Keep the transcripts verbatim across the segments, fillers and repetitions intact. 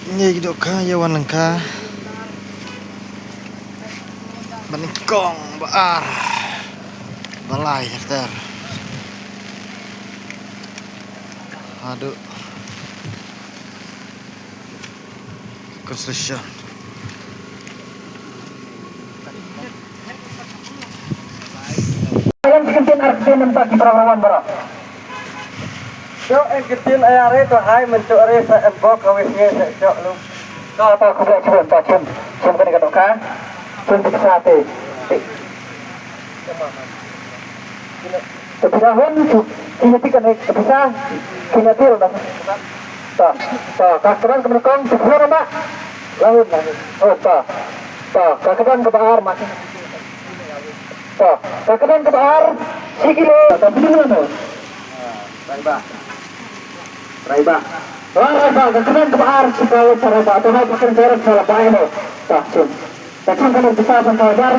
Ngi ki dohkha ïa wan lyngkha. Ba nyngkong, ba ar, ba lai ter ter. Haduh construction. Ayam chicken tin ar chicken entak ki para wan bara. Chok en kin tin aya re to hai men chok re sa en bok ka wis nge sa chok lu. Ka ta ku ba chim ta chim. Chim kane ka dohkha. Chim ti sa te. Te pira hon chu ki ti kane ka pisa ki na til da. Ta ta ka kran ka kong tu pura ma. Lahun lahun. Oh ta. Ta ka kran ka ba ar ma. Ta ka kran ka ba ar. Sikilo ta pira ma. Raiba. Raiba. Wah, raiba, ka kren ka ba ar sika wei sa raiba. To hai pakan jaran sa la bai no. Ta chim. Ta chim kan kita sa sa jar.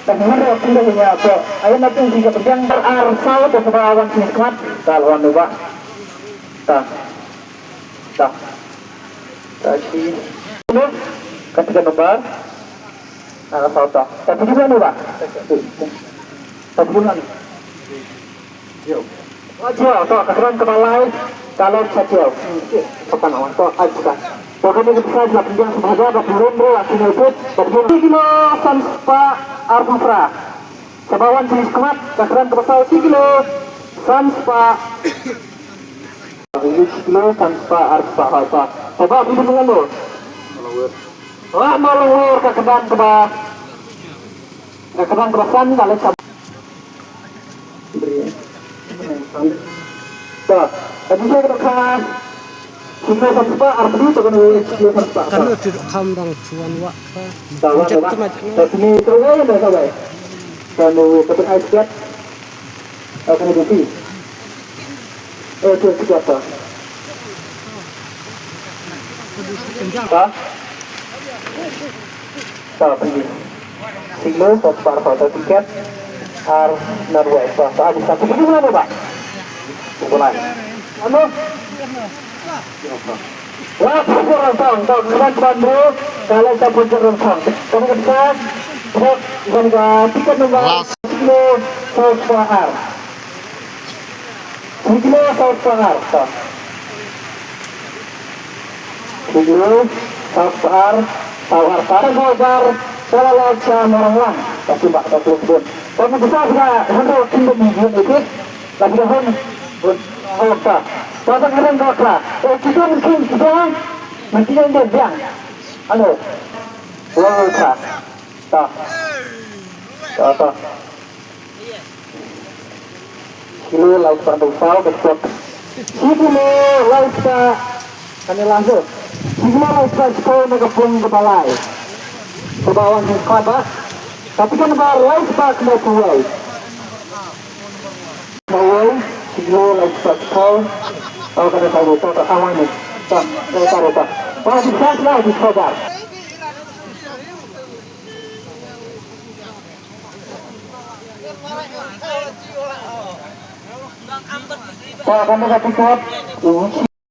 Ta mero tinda nya to. Ayo na tin sika pejang ar ar sa to ka ba wan sini kuat. Ta lawan ba. Ta. Ta. Ta si. Ini. Kata nomor. Ar sa ta. Ta pejang ba. Ta pejang. Ïa. Ïa, to, ka kren kaba lai, ka long sa ïa. Pakan awang, to, ai, bukan. To, kane ka pisa jylla pynbiang sa hajar, ba pynrem ruh, a kine put, ba pynrem. Shi kilo san spah arphew phra. Kaba wan shi khmat, ka kren kaba saw shi kilo san spah. Shi kilo san spah arphew phra. Kaba pynrem ruh. Wah, ma long wor ka kren kaba. Ka kren kaba san, ka le sa. Ba, ka jingshai ka dkhar. Sima sa spah arphew to kano sima sa spah. Kano tu kham dang chuan wa ka. Ba, ba, ba. Ka sini to ga ya ba ba. Kano ka pen ai skat. Kano dupi. Eh, tu skat ba. Ba. Sa phi. Silo sa spah arphew tiket. Ar na dua sa sa di sa phi di mana ba? Bukan. Anu. Wa phi ram sang, tau bukan bandu. Kalau sa phi ram sang. Kamu kan sa. Bukan ka tiket nombor. Last. Silo sa spah ar. Shi kilo saw spah ar, ta. Shi kilo saw spah ar, saw ar, ta. Saw ar, ta la la cha marang lang. Ta sumba, ta sumba. Ta mu bisa bisa, hon ro kin bun bun itu. La bisa hon bun. Oh, ta. Ta ta ngarang ka ka. Oh, kita mungkin kita. Mungkin yang dia biang. Anu. Wow, ta. Ta. Ta ta. Kilo lai spah dau saw ka spah. Shi kilo lai spah. Kane lang tu. Shi kilo lai spah spah na ka pung ka balai. Ka bawang ka spah ba. Tapi kan ba lai spah kena tuai. Tuai. Shi kilo lai spah spah. Oh, kena tahu tu tak awal ni. Tak, tak, tak, tak. Ba di sas lah di sabar. Ba kane ka pickup.